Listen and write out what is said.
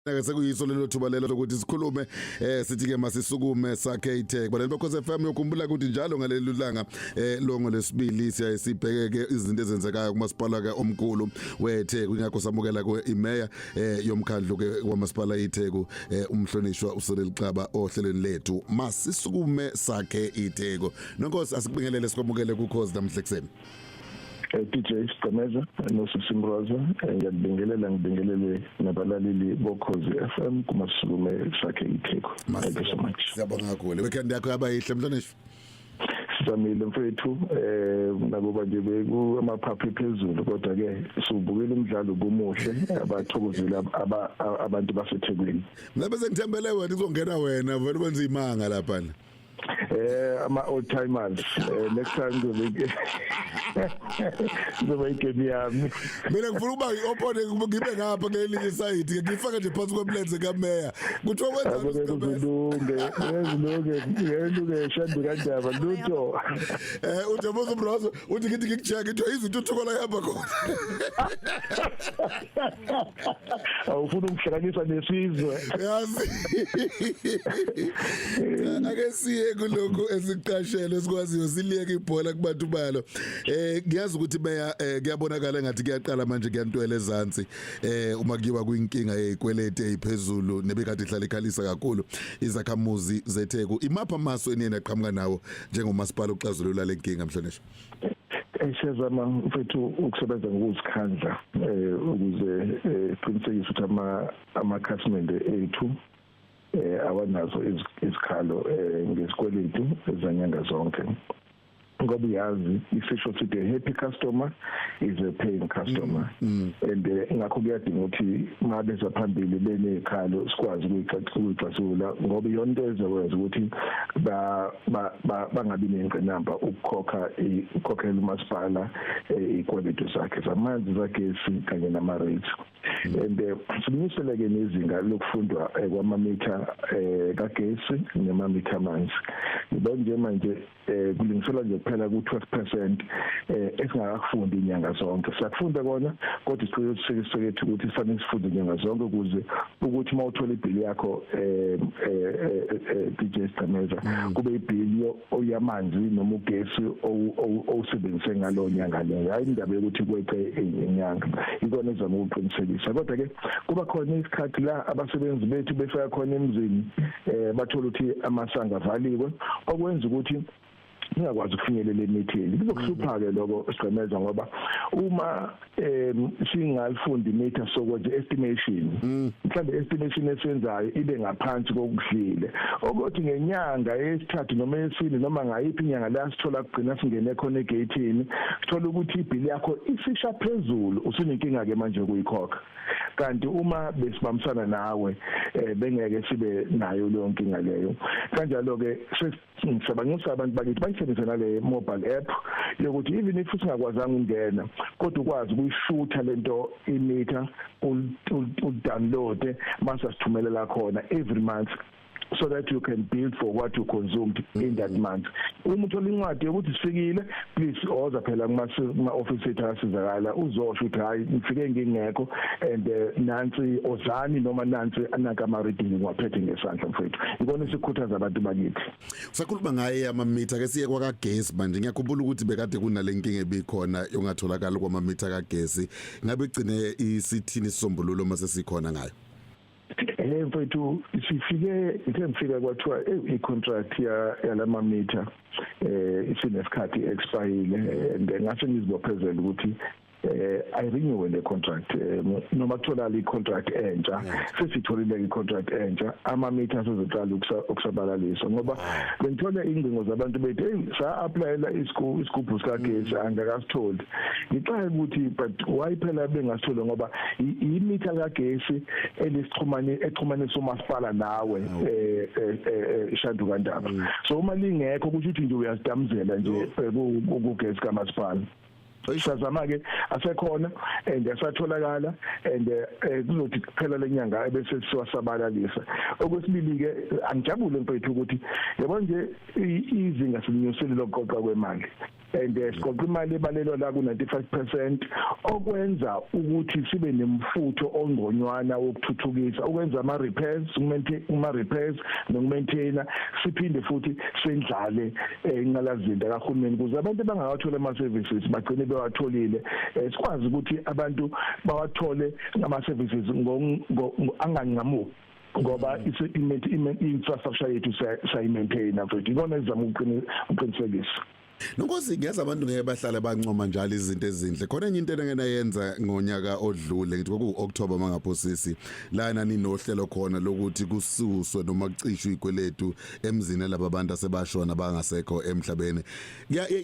Ke sekuyiso lelo thuba lelo lokuthi sikhulume, sithi ke masisukume sakhe iTheku. Baleli Bokhosi FM, yokhumbula ukuthi njalo ngaleli langa longo lesibili siyaye sibheke ke izinto ezenzekayo kumasipala ke omkhulu weTheku. Ingakho samukela ke imeya yomkhandlu ke kwamasipala iTheku, umhlonishwa uCyril Xaba, ohlelweni lethu Masisukume Sakhe iTheku. Nonkosi, asikubingelele, sikwamukele kuKhozi namhla ekseni. DJ Sigqemeza noSisi Mroza, ngiyakubingelela, ngibingelele nabalaleli boKhozi FM kuMasukume Sakhe iTheku. Thank you so much. Siyabonga kakhulu. Weekend yakho yaba yihle, mhlonishwa? Sizamile mfethu, nakuba nje beku amaphaphu phezulu, kodwa ke siubukile umdlalo kumuhle, abathokozile abantu baseThekwini. Mina bese ngithembele wena, uzongena wena vele wenza imanga lapha. Ama old timers, next time kuzobe igame yami. Mina ngifuna ukuba i-opponent, ngibe ngapha ngelinye side, ngifake nje phansi kwemlenze kameya. Kuthiwa wenzani? Kulunge, kulunge, kulunge, Shandu kaNdaba, lutho. Uthi Musa Mrozo, uthi ngithi ngikucheck, ithi izintuthuko la ihamba khona. Awufuna ukuhlanganisa nesizwe. Yazi. Ake siye kulokhu esiqashelwe sikwaziyo, siliyeke ibhola kubantu balo. Ngiyazi ukuthi beya kuyabonakala engathi kuyaqala manje kuyantwela ezansi uma kuyiwa kwinkinga yezikweleti eziphezulu nebekade ihlala ikhalisa kakhulu izakhamuzi zeTheku. Imapha amaso eniyena qhamuka nawo njengomasipala uxazulula lenkinga, mhlonishwa? Siyazama mfethu ukusebenza ngokuzikhandla ukuze siqinisekise ukuthi amakhasimende ethu awanazo izikhalo ngesikweletu ezanyanga zonke, ngoba uyazi isisho sithi a happy customer is a paying customer and ngakho kuyadinga ukuthi mabeza phambili benezikhalo sikwazi ukuyixazulula, ngoba iyona into ezokwenza ukuthi ba bangabi nengqinamba ukukhokha, ukukhokhela umasipala ikweletu zakhe zamanzi, zagesi kanye nama rates. And simisele ke nezinga lokufundwa kwamamitha kagesi nemamitha amanzi. Ngibona nje manje kulungiselwa nje kuphela ku-12% esingakakufundi inyanga zonke. Siyakufunda kona, kodwa isiqiniseko sethu ukuthi sifanele sifunde inyanga zonke ukuze ukuthi uma uthola ibhili yakho, DJ Sigqemeza, kube ibhili oyamanzi noma ugesi owusebenzise ngalo nyanga leyo, hayi indaba yokuthi kweqe inyanga. Ikona ezama ukuqinisekisa, kodwa ke kuba khona isikhathi la abasebenzi bethu befika khona emzini bathola ukuthi amasango avaliwe, okwenza ukuthi ngingakwazi ukufinyelela emithini. Kuzokuhlupha ke lokho, Sigqemeza, ngoba uma singalifundi imitha sokwenza estimation, mhlawumbe estimation esenzayo ibe ngaphansi kokudlile, ukuthi ngenyanga yesithathu noma yesine noma ngayiphi inyanga la sithola kugcina singene khona egate, sithola ukuthi ibhili yakho isisha phezulu, usunenkinga ke manje ukuyikhokha. Kanti uma besibambisana nawe, bengeke sibe nayo leyo nkinga leyo. Kanjalo ke ngisabanxusa abantu bakithi bayisebenzise nale mobile app yokuthi even if singakwazanga ukungena, kodwa ukwazi ukuyishutha lento imitha, udownload, mase sithumelela khona every month so that you can bill for what you consumed in that month. Uma uthola incwadi yokuthi sifikile, please oza phela kuma office ethu asizakala, uzosho ukuthi hayi, ngifike ngingekho and nansi ozani noma nansi anaka ama reading ngiwaphethe ngesandla mfethu. Ikona sikhuthaza abantu bakithi. Usakhuluma ngaye amamitha, ke siye kwakagesi manje. Ngiyakhumbula ukuthi bekade kunale nkinga ebikhona yongatholakala kwamamitha kagesi. Ngabe igcine isithini isisombululo mase sikhona ngayo? Mfethu, sifike, ngithe ngifika kwathiwa i-contract ya yalama meter isinesikhathi expire, and ngase ngizibophezela ukuthi I renew le contract noma kutholakala i-contract entsha. Sesitholile i-contract entsha, ama meters azoqala ukusabalaliswa, ngoba bengithola ingcingo zabantu bethu, hey, sa applyela isigubhu sikagesi, angakasitholi. Ngixaye ukuthi but why phela bengasitholi, ngoba imitha kagesi elisixhumane exhumanisa umasipala nawe, Shandu kaNdaba. So uma lingekho kusho ukuthi nje uyazidamuzela nje kugesi kamasipala. Sazama ke, asekhona and asatholakala and kuzothi kuphela lenyanga ebese siwasabalalisa. Okwesibili ke, angijabule mfethu ukuthi yabo nje izinga silinyusile lokuqoqa kwemali. And siqoqa imali ebalelwa la ku 95%, okwenza ukuthi sibe nemfutho ongconywana wokuthuthukisa, ukwenza ama repairs, uma repairs nokumaintaina, siphinde futhi sendlale inqalazinda kahulumeni ukuze abantu abangawathola ama services bagcine bewatholile. Sikwazi ukuthi abantu bawathole ama services anganqamuki, ngoba infrastructure yethu sayimaintain, mfethu. Ikona ezama ukuqinisekisa. Nonkosi, ngiyazi abantu ngeke bahlale bancoma njalo izinto ezinhle. Khona enye into engenayenza ngonyaka odlule, ngithi kwaku October mangaphosisi, la nani nohlelo khona lokuthi kususwe noma kucishwe ikweletu emzini laba bantu asebashona, bangasekho emhlabeni.